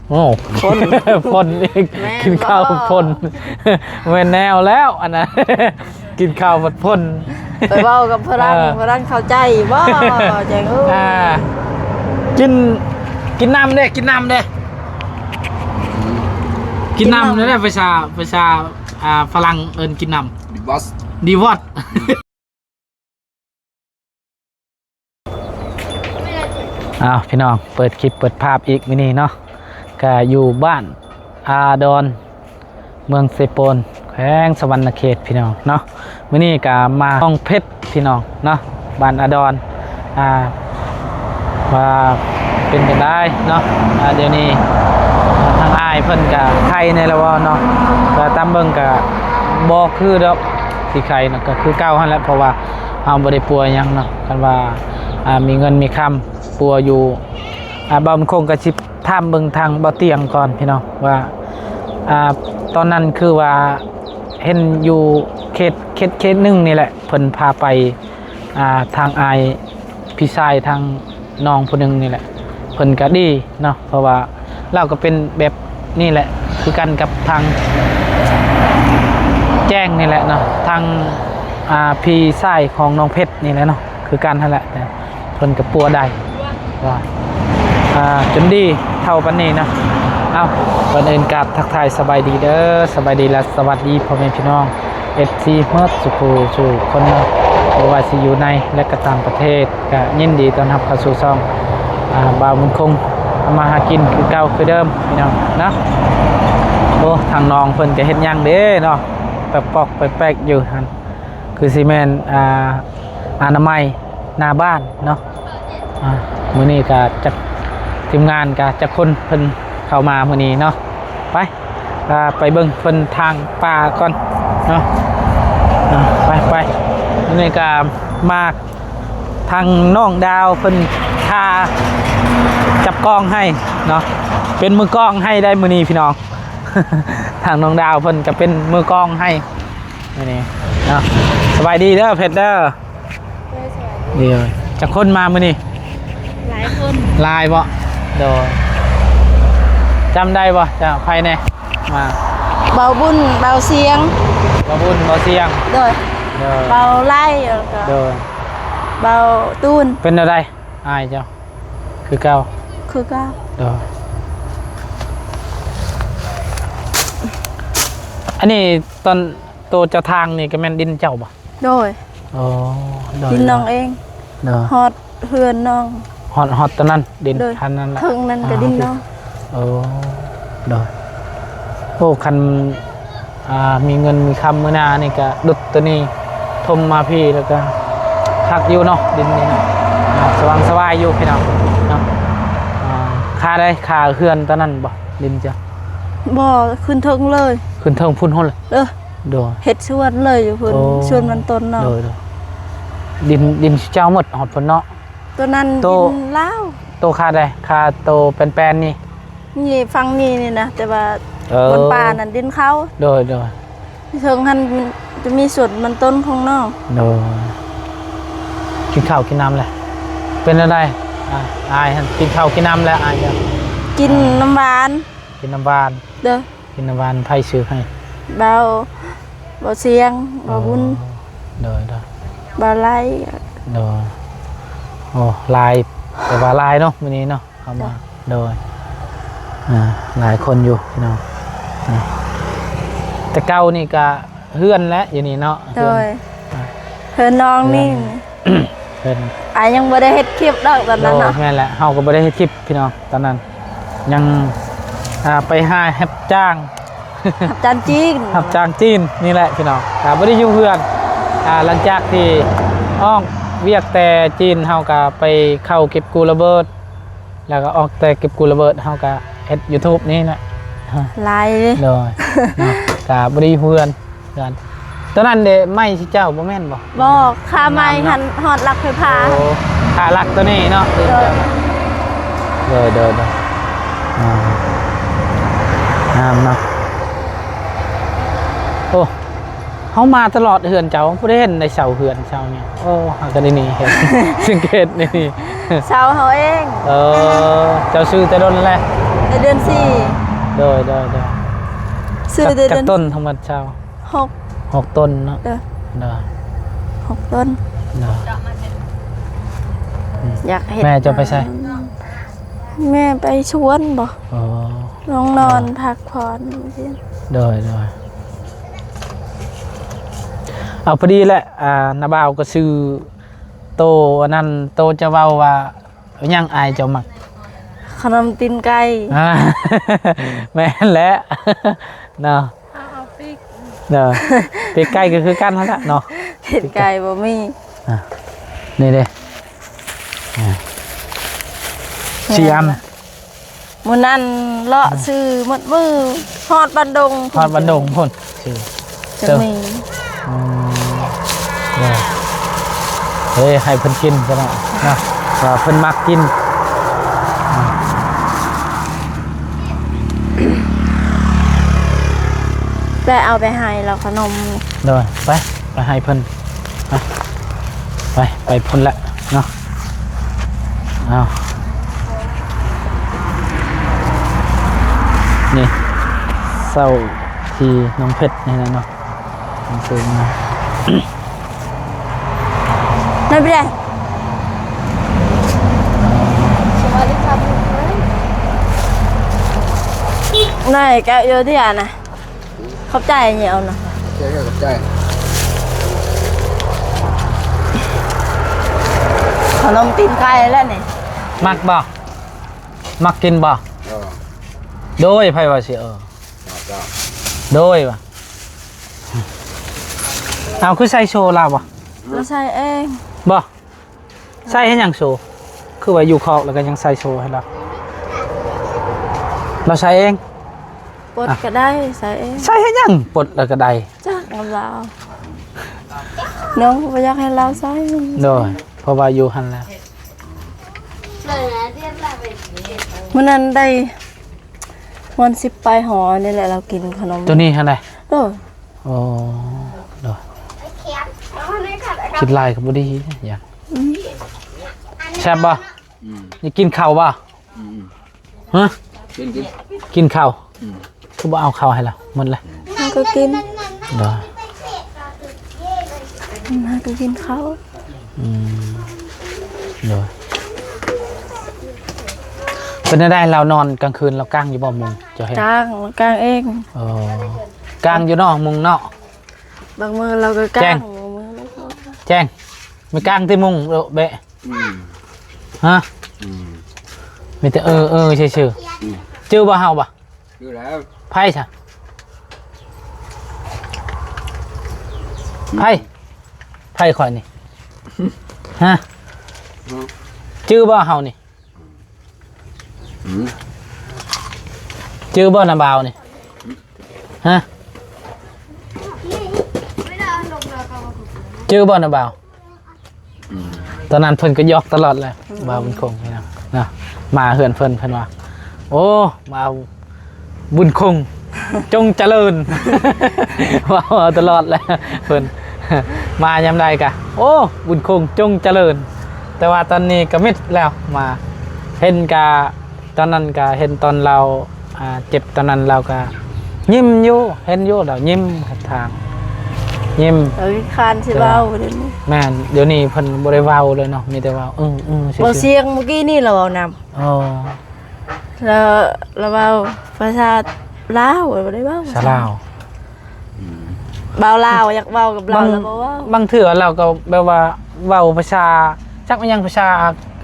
ໂອ້ ຝົນ ຝົນອີກ ແມ່ນ ກິນເຂົ້າ ບໍ່ ຝົນ ແມ່ນແນວແລ້ວອັນນັ້ນ ກິນເຂົ້າພັດຝົນ ໄປເວົ້າກັບຝຣັ່ງ ເອີ ຝຣັ່ງເຂົ້າໃຈບໍ່ ຈັ່ງ ເອີ ອ່າ ກິນ ກິນນ້ຳເດ້ ກິນນ້ຳເດ້ ກິນນ້ຳ ກິນນ້ຳ ແນວໃດ ພາສາ ພາສາ ອ່າ ຝຣັ່ງເອີ້ນກິນນ້ຳ ດີວອດ ດີວອດ. ອ້າວ ພີ່ນ້ອງ ເປີດຄລິບເປີດພາບອີກມື້ນີ້ເນາະ ກະຢູ່ບ້ານອາດອນ ເມືອງເຊໂປນ ແຂວງສະຫວັນນະເຂດ ພີ່ນ້ອງເນາະ. ມື້ນີ້ກະມານ້ອງເພັດ ພີ່ນ້ອງເນາະ ບ້ານອາດອນ ອ່າ ວ່າເປັນຈັ່ງໃດເນາະ. ອ່າ ດຽວນີ້ທາງອ້າຍເພິ່ນກະໄຄແດ່ແລ້ວບໍ່ເນາະ ກະຕາມເບິ່ງກະບໍ່ຄືດອກ ທີ່ໄຄນະ ກໍຄືເກົ່າຫັ້ນແຫຼະ ເພາະວ່າເຮົາບໍ່ໄດ້ປົວຫຍັງເນາະ. ຄັນວ່າ ອ່າ ມີເງິນມີຄຳປົວຢູ່ ອ່າ ບ່າວບຸນຄົງກໍຊິຖາມເບິ່ງທາງບ່າວຕຽງກ່ອນ ພີ່ນ້ອງ ວ່າ ອ່າ ຕອນນັ້ນຄືວ່າເຫັນຢູ່ເຂດ ເຂດ ເຂດໜຶ່ງນີ້ແຫຼະ ເພິ່ນພາໄປ ອ່າ ທາງອ້າຍ ພີ່ຊາຍທາງນ້ອງຜູ້ໜຶ່ງນີ້ແຫຼະ ເພິ່ນກະດີເນາະ ເພາະວ່າລາວກະເປັນແບບນີ້ແຫຼະ ຄືກັນກັບທາງແຈ້ງນີ້ແຫຼະເນາະ ທາງ ອ່າ ພີ່ຊາຍຂອງນ້ອງເພັດນີ້ແຫຼະເນາະ ຄືກັນຫັ້ນແຫຼະ ເພິ່ນກະປົວໄດ້ວ່າ ອ່າ ຈົນດີເທົ່າປານນີ້ເນາະ. ເອົ້າ ກ່ອນອື່ນກາບທັກທາຍສະບາຍດີເດີ ສະບາຍດີ ແລະ ສະຫວັດດີພໍ່ແມ່ພີ່ນ້ອງ ເອັຟຊີ ໝົດສູ່ຜູ້ສູ່ຄົນເນາະ ບໍ່ວ່າຊິຢູ່ໃນ ແລະ ກໍຕ່າງປະເທດ ກໍຍິນດີຕ້ອນຮັບເຂົ້າສູ່ຊ່ອງ ອ່າ ບ່າວບຸນຄົງ ທຳມາຫາກິນຄືເກົ່າຄືເດີມ ພີ່ນ້ອງເນາະ. ໂອ້ ທາງນ້ອງເພິ່ນກໍເຮັດຫຍັງເດ້ເນາະ ແປກປອກແປກໆຢູ່ຫັ້ນ ຄືຊິແມ່ນ ອ່າ ອະນາໄມໜ້າບ້ານເນາະ. ອ່າ ມື້ນີ້ກໍຈັກ ທີມງານກໍຈັກຄົນເພິ່ນເຂົ້າມາມື້ນີ້ເນາະ ໄປ ອ່າ ໄປເບິ່ງເພິ່ນຖາງປ່າກ່ອນເນາະ. ອ່າ ໄປ ໄປ ມື້ນີ້ກໍມາທາງນ້ອງດາວເພິ່ນພາຈັບກ້ອງໃຫ້ເນາະ ເປັນມືກ້ອງໃຫ້ໄດ້ມື້ນີ້ພີ່ນ້ອງ. ທາງນ້ອງດາວເພິ່ນກໍເປັນມືກ້ອງໃຫ້ມື້ນີ້ເນາະ. ສະບາຍດີເດີເພັດເດີ. ໂດຍ ສະບາຍດີ. ເດີ ຈັກຄົນມາມື້ນີ້? ຫຼາຍຄົນ. ຫຼາຍບໍ່? ໂດຍ. ຈຳໄດ້ບໍ່ເຈົ້າ ໃຜແດ່ມາ? ເບົາບຸນ ເບົາສຽງ. ເບົາບຸນ ເບົາສຽງ. ໂດຍ ໂດຍ. ເບົາໄລ ແລ້ວກໍ ໂດຍ ເບົາຕູນ. ເປັນແນວໃດອ້າຍເຈົ້າ? ຄືເກົ່າ. ຄືເກົ່າ. ໂດຍ. ອັນນີ້ຕອນ ໂຕເຈົ້າທາງນີ້ກໍແມ່ນດິນເຈົ້າບໍ່? ໂດຍ. ອໍ ໂດຍ ດິນນ້ອງເອງ. ໂດຍ. ຮອດເຮືອນນ້ອງ. ຮອດ ຮອດຕອນນັ້ນດິນ ໂດຍ ທາງນັ້ນລະ ເທິງນັ້ນກໍດິນນ້ອງ. ອໍ ໂດຍ. ໂອ້ ຄັນ ອ່າ ມີເງິນມີຄຳມື້ໜ້ານີ້ກໍດຸດໂຕນີ້ຖົມມາພີ້ ແລ້ວກໍຄັກຢູ່ເນາະ ດິນນີ້ເນາະ ອ່າ ສະຫວ່າງສະຫວາຍຢູ່ພີ່ນ້ອງເນາະ. ອ່າ ຄ່າໃດ ຄ່າເຮືອນຕອນນັ້ນບໍ່ ດິນເຈົ້າ? ບໍ່ ຂຶ້ນເທິງເລີຍ. ຂຶ້ນເທິງພຸ້ນໂລດ. ເອີ ໂດຍ. ເຮັດສວນເລີຍຢູ່ພຸ້ນ. ໂອ້ ສວນມັນຕົ້ນເນາະ. ໂດຍ ໂດຍ. ດິນ ດິນເຈົ້າໝົດຮອດພຸ້ນເນາະ. ໂຕນັ້ນ ໂຕ ດິນລາວ. ໂຕຄ່າໃດ ຄ່າໂຕແປນໆນີ້? ນີ້ ຝັ່ງນີ້ນີ້ນະ ແຕ່ວ່າ ເອີ ບ່ອນປ່ານັ້ນດິນເຂົາ. ໂດຍ ໂດຍ. ເທິງຫັ້ນຈະມີສວນມັນຕົ້ນຂອງນ້ອງ. ໂດຍ. ກິນເຂົ້າກິນນ້ຳແລ້ວ ເປັນແນວໃດ? ອາ ອ້າຍຫັ້ນກິນເຂົ້າກິນນ້ຳແລ້ວ ອ້າຍເຈົ້າ? ກິນ ອ່າ ນ້ຳຫວານ. ກິນນ້ຳຫວານ. ໂດຍ. ກິນນ້ຳຫວານ ໃຜຊື້ໃຫ້? ເບົາ ເບົາສຽງ ເບົາບຸນ. ອໍ ໂດຍ ໂດຍ. ເບົາໄລ. ໂດຍ. ໂອ້ ຫຼາຍ ແຕ່ວ່າຫຼາຍເນາະ ມື້ນີ້ເນາະ ເຂົ້າມາ. ໂດຍ. ໂດຍ. ອ່າ ຫຼາຍຄົນຢູ່ພີ່ນ້ອງ. ອ່າ ແຕ່ເກົ່ານີ້ກະເຮືອນແຫຼະຢູ່ນີ້ເນາະ. ໂດຍ. ເຮືອນ ອ່າ ເຮືອນນ້ອງນີ້ ເຮືອນ ເຮືອນ ອ້າຍຍັງບໍ່ໄດ້ເຮັດຄລິບດອກຕອນນັ້ນເນາະ. ໂດຍ ແມ່ນແຫຼະ ເຮົາກໍບໍ່ໄດ້ເຮັດຄລິບພີ່ນ້ອງ ຕອນນັ້ນຍັງ ອ່າ ໄປຫາຮັບຈ້າງ ຮັບຈ້າງຈີນ ຮັບຈ້າງຈີນນີ້ແຫຼະພີ່ນ້ອງ ກໍບໍ່ໄດ້ຢູ່ເຮືອນ. ອ່າ ຫຼັງຈາກທີ່ອອກວຽກແຕ່ຈີນ ເຮົາກໍໄປເຂົ້າເກັບກູ້ລະເບີດ ແລ້ວກໍອອກແຕ່ເກັບກູ້ລະເບີດ ເຮົາກໍເຮັດຢູທູບນີ້ແຫຼະ. ຫຼາຍເດ້. ໂດຍ. ເນາະ ກໍບໍ່ໄດ້ຢູ່ເຮືອນ. ເຮືອນ ຕອນນັ້ນເດ້ ໄມ້ຊິເຈົ້າບໍ່ແມ່ນບໍ່? ບໍ່ ຄ່າໄມ້ຫັ້ນຮອດຫຼັກໄຟຟ້າ. ໂອ້ ຄ່າຫຼັກໂຕນີ້ເນາະ. ໂດຍ ໂດຍ ໂດຍ ໂດຍ. ອ່າ ງາມເນາະ. ໂອ້ ເຮົາມາຕະຫຼອດເຮືອນເຈົ້າ ບໍ່ໄດ້ເຫັນໃນເສົາເຮືອນເສົາຫຍັງ. ໂອ້ ຫາກໍໄດ້ນີ້ເຫັນ ສັງເກດນີ້ ເສົາເຮົາເອງ. ເອີ ເຈົ້າຊື້ແຕ່ດົນແລ້ວ? ແຕ່ເດືອນສີ່. ໂດຍ ໂດຍ ໂດຍ. ຊື້ແຕ່ເດືອນ ຈັກຕົ້ນທັງໝົດເຈົ້າ? ຫົກ ຫົກຕົ້ນເນາະ. ໂດຍ ໂດຍ. ຫົກຕົ້ນ. ໂດຍ. ອືມ ຢາກເຮັດ ແມ່ເຈົ້າໄປໃສ? ແມ່ໄປສວນບໍ? ອໍ ລົງນອນ ໂດຍ ພັກຜ່ອນ. ໂດຍ ໂດຍ. ເອົາ ພໍດີແຫຼະ ອ່າ ນ້າບ່າວກໍຊື້ໂຕອັນນັ້ນ ໂຕຈະເວົ້າວ່າ ຫຍັງອ້າຍເຈົ້າມັກ? ຂະໜົມຕີນໄກ່. ອ່າ ແມ່ນແຫຼະເນາະ. ເອົາ ເອົາປີກ ເນາະ ປີກໄກ່ກໍຄືກັນຫັ້ນລະເນາະ. ຕີນໄກ່ບໍ່ມີ. ອ່າ ນີ້ເດ້ ອ່າ ສີ່ອັນ. ມື້ນັ້ນເລາະ ອ່າ ຊື້ໝົດມື້ ຮອດບ້ານດົງ ຮອດບ້ານດົງພຸ້ນ. ຈະມີ ອືມ ເອີ ເອີ ໃຫ້ເພິ່ນກິນກໍໄດ້ເນາະ ວ່າເພິ່ນມັກກິນ. ໄປເອົາໄປໃຫ້ລາວຂະໜົມ. ໂດຍ ໄປ ໄປໃຫ້ເພິ່ນ ໄປ ໄປ ໄປພຸ້ນແຫຼະເນາະ. ເອົາ ນີ້ ເຊົ່າທີ່ນ້ອງເພັດນີ້ແຫຼະເນາະ ເພິ່ນຊື້ມາ. ນັ້ນໄປເດ້ ສະຫວັດດີຄັບ ນາຍແກ້ວຢູ່ທີ່ອັນນະ. ຂອບໃຈ ອັນນີ້ເອົານະ. ຂອບໃຈ ຂອບໃຈ. ຂະໜົມຕີນໄກ່ແຫຼະນີ້. ມັກບໍ່? ມັກກິນບໍ່? ເອີ ໂດຍ ໃຜວ່າຊິ ເອີ ເຈົ້າ ໂດຍວ່າ. ເອົາ ຄືໃສ່ໂຊລາວບໍ່? ລາວໃສ່ເອງ. ບໍ່? ໃສ່ເຮັດຫຍັງໂຊ? ຄືວ່າຢູ່ຄອກແລ້ວກໍຍັງໃສ່ໂຊໃຫ້ລາວ. ລາວໃສ່ເອງ? ປົດກໍໄດ້ ໃສ່ເອງ. ໃສ່ເຮັດຫຍັງ? ປົດແລ້ວກໍໄດ້. ຈັກນຳລາວ. ນ້ອງບໍ່ຢາກໃຫ້ລາວໃສ່. ໂດຍ ເພາະວ່າຢູ່ຫັ້ນແຫຼະ. ມື້ນັ້ນໄດ້ປະມານສິບປາຍຫໍ່ນີ້ແຫຼະ ລາວກິນຂະໜົມ ໂຕນີ້ຫັ້ນແຫຼະ. ໂດຍ. ໂອ້ ໂດຍ. ກິນຫຼາຍກໍບໍ່ດີ ຢ້ານ. ອືມ ແຊບບໍ່? ອືມ ຢາກກິນເຂົ້າບໍ່? ອືມ ຮະ? ກິນ ກິນ ກິນເຂົ້າ. ອືມ ຄືບໍ່ເອົາເຂົ້າໃຫ້ລາວ? ໝົດລະ ເຮົາກໍກິນ. ໂດຍ ເຮົາກໍກິນເຂົ້າ. ອືມ ໂດຍ. ເປັນແນວໃດລາວນອນກາງຄືນ ລາວກາງຢູ່ບໍ່ມຸງ? ເຈົ້າເຫັນ ກາງ ກາງເອງ. ອໍ ກາງຢູ່ເນາະ ມຸງເນາະ. ບາງມື້ລາວກໍກາງ ແຈ້ງ ບາງມື້ລາວກໍ ແຈ້ງ ໄປກາງທີ່ມຸງເບະ. ອືມ ຮະ? ອືມ ມີແຕ່ເອີໆຊື່ໆ. ອືມ ຈື່ບໍ່ເຮົາບໍ່? ຈື່ແລ້ວ. ໃຜຊະ? ອືມ ໃຜ? ໃຜຂ້ອຍນີ້? ຮະ? ຮະ? ຈື່ບໍ່ເຮົານີ້? ອືມ ຈື່ບໍ່ນາບ່າວນີ້? ຮະ? ຈື່ບໍ່ນາບ່າວ? ອືມ ຕອນນັ້ນເພິ່ນກໍຢອກຕະຫຼອດແຫຼະ ອືມ ບ່າວບຸນຄົງນີ້ນະ ນະ ມາເຮືອນເພິ່ນ ເພິ່ນວ່າ ໂອ້ ມາ ບຸນຄົງ ຈົ່ງຈະເລີນ ເວົ້າຕະຫຼອດແຫຼະເພິ່ນ ມາຍາມໃດກະ ໂອ້ ບຸນຄົງ ຈົ່ງຈະເລີນ. ແຕ່ວ່າຕອນນີ້ກະມິດແລ້ວ ມາເຫັນກະ ຕອນນັ້ນກະເຫັນຕອນລາວ ອ່າ ເຈັບຕອນນັ້ນລາວກະຍິ້ມຢູ່ ເຫັນຢູ່ລາວຍິ້ມທາງ ຍິ້ມ. ເອີ ຄານຊິເວົ້າດຽວນີ້. ແມ່ນ ດຽວນີ້ເພິ່ນບໍ່ໄດ້ເວົ້າເລີຍເນາະ ມີແຕ່ເວົ້າ ອືໆ ຊື່ໆ. ບໍ່ ສຽງມື້ກີ້ນີ້ລາວເວົ້ານຳ. ອໍ ລາວ ລາວເວົ້າພາສາລາວ ບໍ່ໄດ້ເວົ້າພາສາລາວ. ອືມ ເວົ້າລາວ ຢາກເວົ້າກັບລາວ ບາງ ລາວບໍ່ເວົ້າ. ບາງເທື່ອລາວກໍແບບວ່າເວົ້າພາສາ ຈັກແມ່ນຫຍັງ ພາສາ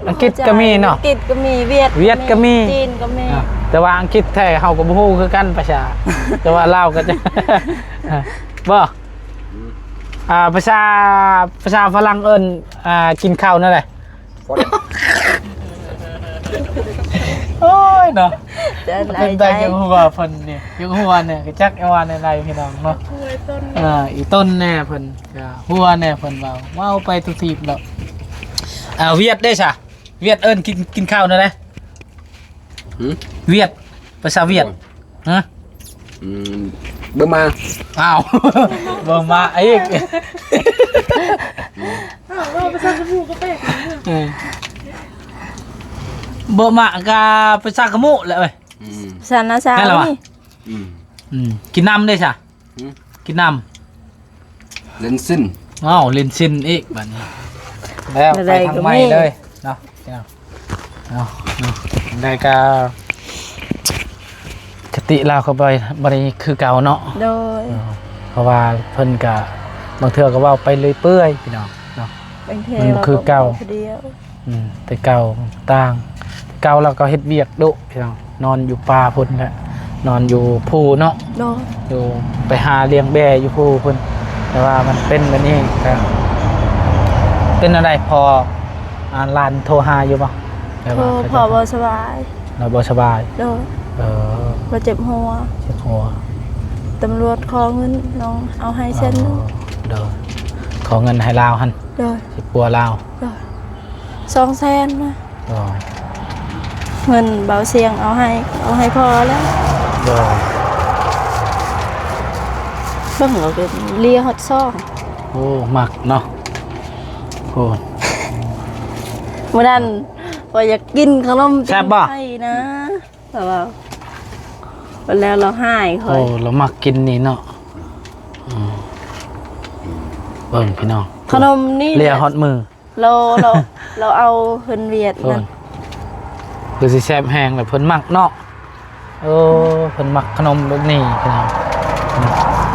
ອັງກິດກໍມີເນາະ ອັງກິດກໍມີ ຫວຽດ ຫວຽດກໍມີ ຈີນກໍມີ. ອ່າ ແຕ່ວ່າອັງກິດແທ້ເຮົາກໍບໍ່ຮູ້ຄືກັນພາສາ ແຕ່ວ່າລາວກໍຈະ ບໍ່ ອືມ ອ່າ ພາສາ ພາສາຝຣັ່ງເອີ້ນ ອ່າ ກິນເຂົ້ານັ້ນແຫຼະ. ໂອ້ຍເນາະ ເປັນຕາຢາກຫົວເພິ່ນນີ້ ຢາກຫົວນີ້ ກໍຈັກຊິວ່າແນວໃດພີ່ນ້ອງເນາະ. ເອີ ອີຕົນແດ່ເພິ່ນ ກໍຫົວແດ່ເພິ່ນເວົ້າ ເວົ້າໄປທຸກທີບແລ້ວ. ອ່າ ຫວຽດເດ້ຊະ ຫວຽດເອີ້ນກິນ ກິນເຂົ້າແນວໃດ? ຫື? ຫວຽດ ພາສາຫວຽດ. ຮະ? ອືມ ເບິ່ງມາ. ອ້າວ ເບິ່ງມາອີກ. ເອີ ເບິ່ງມາກະພາສາຂະມຸແຫຼະເອີຍ. ອືມ ຊັ້ນນະສາວ ແມ່ນແລ້ວວະ ນີ້ ອືມ ອືມ ກິນນ້ຳເດ້ຊະ ຫືມ ກິນນ້ຳ ເຫຼັ້ນຊິນ ອ້າວ ເຫຼັ້ນຊິນອີກບາດນີ້ ແລ້ວ ແນວໃດ ໄປທາງໃໝ່ເລີຍເນາະ ເອົາ ເນາະ ໄດ້ກະ ຄະຕິລາວກໍບໍ່ ບໍ່ໄດ້ຄືເກົ່າເນາະ ໂດຍ ເອີ ເພາະວ່າເພິ່ນກະ ບາງເທື່ອກໍເວົ້າໄປເລື້ອຍເປື່ອຍ ພີ່ນ້ອງເນາະ ບາງເທື່ອ ມັນບໍ່ຄືເກົ່າ ລາວກໍເວົ້າຜູ້ດຽວ ອືມ ແຕ່ເກົ່າຕ່າງ ແຕ່ເກົ່າລາວກໍເຮັດວຽກດຸ ພີ່ນ້ອງ ນອນຢູ່ປ່າພຸ້ນແຫຼະ ນອນຢູ່ພູເນາະ ໂດຍ ຢູ່ ໄປຫາລ້ຽງແບ້ຢູ່ພູພຸ້ນ ແຕ່ວ່າມັນເປັນແບບນີ້ກະ ເປັນແນວໃດ ພໍ່ ອາ ຫຼານໂທຫາຢູ່ບໍ່? ແບບວ່າ ໂທ ພໍ່ບໍ່ສະບາຍ ລາວບໍ່ສະບາຍ ໂດຍ ເອີ ລາວເຈັບຫົວ ເຈັບຫົວ ຕຳຫຼວດຂໍເງິນນ້ອງ ເອົາໃຫ້ແສນໜຶ່ງ ອໍ ໂດຍ ຂໍເງິນໃຫ້ລາວຫັ້ນ ໂດຍ ຊິປົວລາວ ໂດຍ ສອງແສນນະ ອໍ ເງິນເບົາຊຽງເອົາໃຫ້ ເອົາໃຫ້ພໍ່ແລ້ວ ໂດຍ ເບິ່ງເອົາເລີຍຮອດສອງ ໂອ້ ມັກເນາະ ໂອ້ ມື້ນັ້ນຂ້ອຍຢາກກິນຂະໜົມ ແຊບບໍ່? ໄທນະ ແຕ່ວ່າ ບັດແລ້ວລາວຮ້າຍຂ້ອຍ ໂອ້ ລາວມັກກິນນີ້ເນາະ ອືມ ເບິ່ງພີ່ນ້ອງ ຂະໜົມນີ້ ເລຍຮອດມື ລາວ ລາວ ລາວເອົາເພິ່ນຫວຽດນັ້ນ ຄືຊິແຊບແຮງແຫຼະ ເພິ່ນມັກເນາະ ໂອ້ ເພິ່ນມັກຂະໜົມແບບນີ້ພີ່ນ້ອງ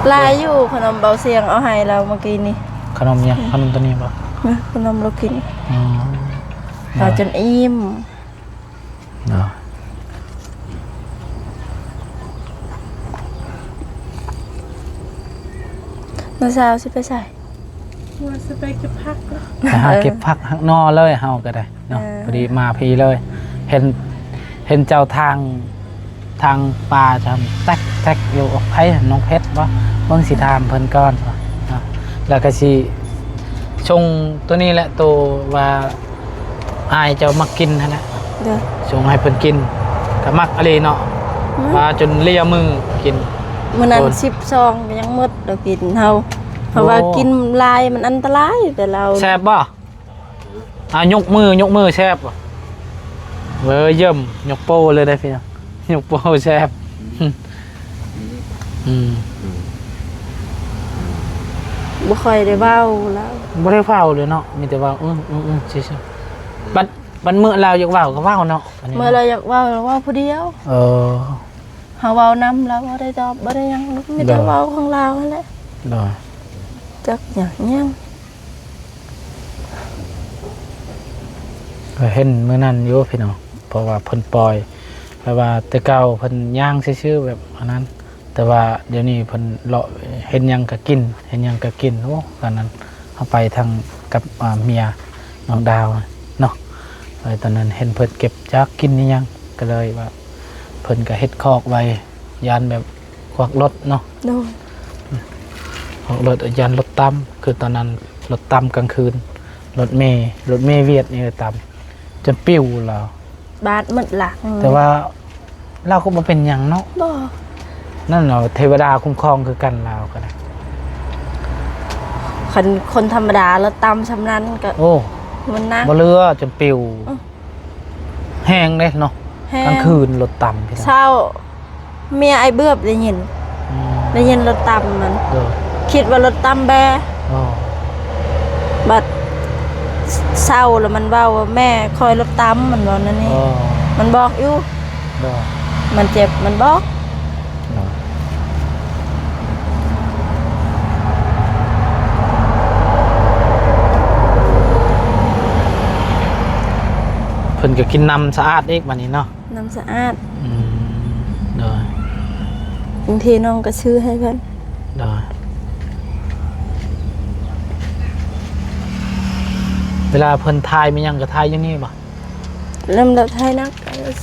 ຫຼາຍຢູ່ ຂະໜົມເບົາຊຽງເອົາໃຫ້ລາວມື້ກີ້ນີ້ ຂະໜົມຫຍັງ? ຂະໜົມໂຕນີ້ບໍ່? ນະ ຂະໜົມລາວກິນ ອືມ ລາວຈົນອີ່ມ ເນາະ ນ້ອງສາວຊິໄປໃສ? ວ່າຊິໄປເກັບຜັກ ໄປຫາເກັບຜັກຫັກໜໍ່ເລີຍ ເຮົາກໍໄດ້ເນາະ ເອີ ພໍດີມາພີ້ເລີຍ ເຫັນ ເຫັນເຈົ້າທາງ ທາງປ່າຈຳແຕັກໆຢູ່ ໃຜ ນ້ອງເພັດບໍ່? ເບິ່ງຊິຖາມເພິ່ນກ່ອນເນາະ ແລ້ວກໍຊິສົ່ງໂຕນີ້ແຫຼະ ໂຕວ່າ ອ້າຍເຈົ້າມັກກິນຫັ້ນແຫຼະ ໂດຍ ສົ່ງໃຫ້ເພິ່ນກິນ ກໍມັກອີ່ຫຼີເນາະ ອືມ ວ່າຈົນເລຍມືກິນ ມື້ນັ້ນ ໂອ້ຍ ສິບຊອງກໍຍັງໝົດ ລາວກິນ ເຮົາ ເພາະວ່າ ໂອ້ ກິນຫຼາຍມັນອັນຕະລາຍ ແຕ່ລາວ ແຊບບໍ່? ອ່າ ຍົກມື ຍົກມື ແຊບບໍ່? ເວີຢ້ຽມ ຍົກໂປ້ເລີຍເດ້ພີ່ນ້ອງ ຍົກໂປ້ແຊບ ອືມ ອືມ ບໍ່ຄ່ອຍໄດ້ເວົ້າລາວ ບໍ່ໄດ້ເວົ້າເລີຍເນາະ ມີແຕ່ວ່າ ອືມ ອືມ ອືມ ຊື່ໆ ບັດ ບັດມື້ລາວຢາກເວົ້າກໍເວົ້າເນາະ ອັນນີ້ ເມື່ອລາວຢາກເວົ້າ ລາວເວົ້າຜູ້ດຽວ ເອີ ເຮົາເວົ້ານຳລາວບໍ່ໄດ້ຕອບ ບໍ່ໄດ້ຫຍັງ ມີແຕ່ ໂດຍ ເວົ້າຂອງລາວຫັ້ນແຫຼະ ໂດຍ ຈັກຫຍັງຫຍັງ ກໍເຫັນມື້ນັ້ນຢູ່ພີ່ນ້ອງ ເພາະວ່າເພິ່ນປ່ອຍ ແບບວ່າແຕ່ເກົ່າເພິ່ນຍ່າງຊື່ໆ ແບບອັນນັ້ນ ແຕ່ວ່າດຽວນີ້ເພິ່ນເລາະ ເຫັນຫຍັງກໍກິນ ເຫັນຫຍັງກໍກິນ ໂອ້ ຕອນນັ້ນເຮົາໄປທັງກັບ ອ່າ ເມຍນ້ອງດາວເນາະ ເອີ ຕອນນັ້ນເຫັນເພິ່ນເກັບຈັກກິນອີ່ຫຍັງ ກໍເລີຍວ່າ ເພິ່ນກໍເຮັດຄອກໄວ້ ຢ້ານແບບຂວັກລົດເນາະ ໂດຍ ຂວັກລົດ ຢ້ານລົດຕຳ ຄືຕອນນັ້ນລົດຕຳກາງຄືນ ລົດເມ ລົດເມຫວຽດນີ້ຕຳ ຈົນປິວລາວ ບາດໝົດຫຼັງ ແຕ່ວ່າລາວກໍບໍ່ເປັນຫຍັງເນາະ ບໍ່ ນັ້ນເນາະ ເທວະດາຄຸ້ມຄອງຄືກັນລາວກໍໄດ້ ຄັນຄົນທຳມະດາລາວຕຳຊ່ຳນັ້ນກໍ ໂອ້ ມັນໜັກ ບໍ່ເຫຼືອ ຈົນປິວ ອື ແຮງເດ້ເນາະ ແຮງ ກາງຄືນລົດຕຳ ເຊົ້າ ເມຍອ້າຍເບືອບໄດ້ຍິນ ອືມ ໄດ້ຍິນລົດຕຳມັນ ໂດຍ ຄິດວ່າລົດຕຳແບ້ ອໍ ບັດເຊົ້າແລ້ວມັນເວົ້າວ່າ ແມ່ຂ້ອຍລົດຕຳ ມັນເວົ້າແນວນີ້ ອໍ ມັນບອກຢູ່ ໂດຍ ມັນເຈັບມັນບອກ ໂດຍ ເພິ່ນກໍກິນນ້ຳສະອາດອີກບາດນີ້ເນາະ ນ້ຳສະອາດ ອືມ ໂດຍ ບາງທີນ້ອງກໍຊື້ໃຫ້ເພິ່ນ ໂດຍ ເວລາເພິ່ນຖ່າຍມີຫຍັງກໍຖ່າຍຢູ່ນີ້ບໍ່? ລຳດັບຖ່າຍໜັກ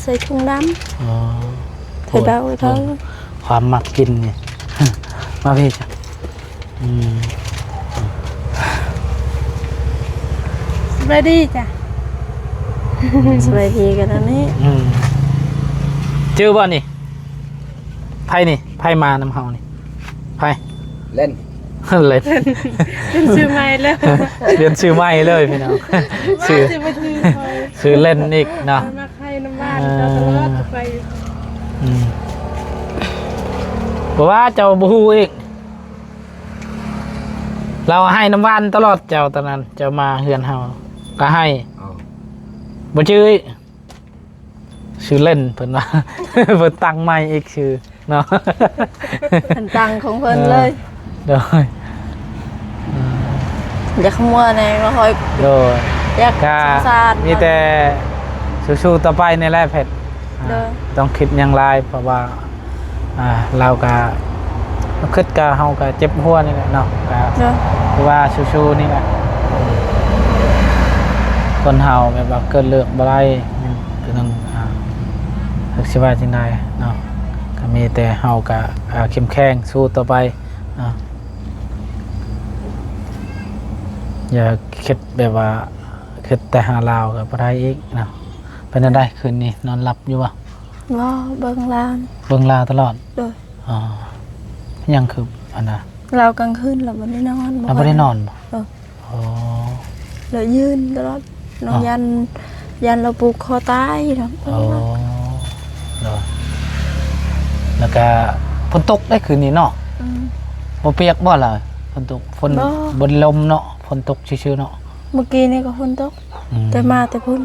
ໃສ່ຖົງດຳ ອໍ ໂອ້ຍ ເບົາ ເບົາ ຄວາມມັກກິນນີ້ ມາພີ້ຈ້ະ ອືມ ສະບາຍດີຈ້ະ ອືມ ສະບາຍດີກັນອັນນີ້ ອືມ ຈື່ບໍ່ນີ້? ໃຜນີ້? ໃຜມານຳເຮົານີ້? ໃຜ? ເລ່ນ ເລ່ນ ປ່ຽນຊື່ໃໝ່ແລ້ວ ປ່ຽນຊື່ໃໝ່ເລີຍພີ່ນ້ອງ ຊື່ ຊື່ ຊື່ເລ່ນອີກເນາະ ໃຫ້ນ້ຳຫວານເຈົ້າຕະຫຼອດໄປ. ບໍ່ວ່າເຈົ້າບໍ່ຮູ້ອີກ. ລາວໃຫ້ນ້ຳຫວານຕະຫຼອດເຈົ້າ ຕອນນັ້ນເຈົ້າມາເຮືອນເຮົາກໍໃຫ້. ເອີ ບໍ່ຈື່ອີກ. ຊື່ເລ່ນເພິ່ນວ່າ ເພິ່ນຕັ້ງໃໝ່ອີກຊື່ເນາະ ເພິ່ນຕັ້ງຂອງເພິ່ນເລີຍ. ໂດຍ ຢາກເມືອແດ່ ບໍ່ຄ່ອຍ ໂດຍ ຢາກ ກະ ສົງສານ ມີແຕ່ສູ້ໆຕໍ່ໄປນີ້ແຫຼະເພັດ. ໂດຍ ອ່າ ຕ້ອງຄິດຫຍັງຫຼາຍ ເພາະວ່າ ອ່າ ລາວກະ ຄິດກະ ເຮົາກະເຈັບຫົວນີ້ແຫຼະເນາະ ກະ ໂດຍ ຄືວ່າສູ້ໆນີ້ແຫຼະ. ຄົນເຮົາແບບວ່າເກີດເລືອກບໍ່ໄດ້ ຄືນັ້ນ ອ່າ ຈັກຊິວ່າຈັ່ງໃດເນາະ ກະມີແຕ່ເຮົາກະ ອ່າ ເຂັ້ມແຂງສູ້ຕໍ່ໄປເນາະ. ຢ່າຄິດແບບວ່າ ຄິດແຕ່ຫາລາວກໍບໍ່ໄດ້ອີກເນາະ. ເປັນຈັ່ງໃດຄືນນີ້ ນອນຫຼັບຢູ່ບໍ່? ບໍ່ ເບິ່ງລາວ ເບິ່ງລາວຕະຫຼອດ. ໂດຍ ອໍ ຍັງຄືອັນນະ ລາວກາງຄືນລາວບໍ່ໄດ້ນອນ. ລາວບໍ່ໄດ້ນອນບໍ່? ເອີ ອໍ ລາວຢືນຕະຫຼອດ ນ້ອງ ອໍ ຢ້ານ ຢ້ານລາວຜູກຄໍຕາຍເນາະ. ອໍ ໂດຍ ແລ້ວກະຝົນຕົກໄດ໋ຄືນນີ້ເນາະ. ອືມ ບໍ່ປຽກບໍ່ລະ? ຝົນຕົກ ຝົນ ບໍ່ ບໍ່ໄດ້ລົມເນາະ ຝົນຕົກຊື່ໆເນາະ. ມື້ກີ້ນີ້ກໍຝົນຕົກ. ອືມ ແຕ່ມາແຕ່ພຸ້ນ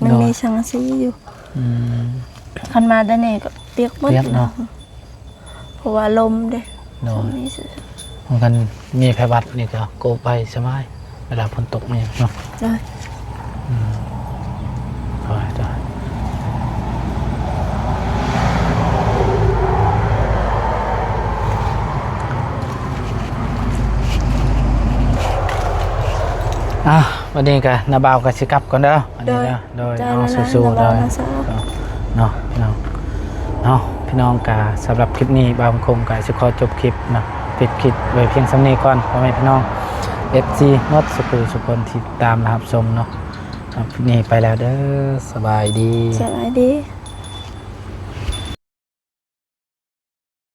ມັນ ໂດຍ ມີສັງກະສີຢູ່. ອືມ ຄັນມາແຕ່ນີ້ກໍປຽກໝົດ ປຽກເນາະ ເພາະວ່າລົມເດ້. ໂດຍ ມັນມີໄພຫວັດນີ້ກໍໂກໄປສະບາຍ ເວລາຝົນຕົກມາເນາະ. ໂດຍ ອືມ ໂດຍ ໂດຍ. ອ່າ ບັດນີ້ກະນ້າບ່າວກະຊິກັບກ່ອນເດີ ອັນນີ້ເດີ. ໂດຍ ເອົາ ສູ້ໆເດີ ເນາະ ເນາະ ເນາະ ພີ່ນ້ອງ. ກະສຳລັບຄລິບນີ້ ບ່າວຄົງກະຊິຂໍຈົບຄລິບເນາະ ປິດຄລິບໄວ້ພຽງສ່ຳນີ້ກ່ອນ ພໍ່ແມ່ພີ່ນ້ອງ ເອັຟຊີ ໝົດສູ່ຜູ້ສູ່ຄົນທີ່ຕິດຕາມ ແລະ ຮັບຊົມເນາະ. ຄລິບນີ້ໄປແລ້ວເດີ ສະບາຍດີ ສະບາຍດີ.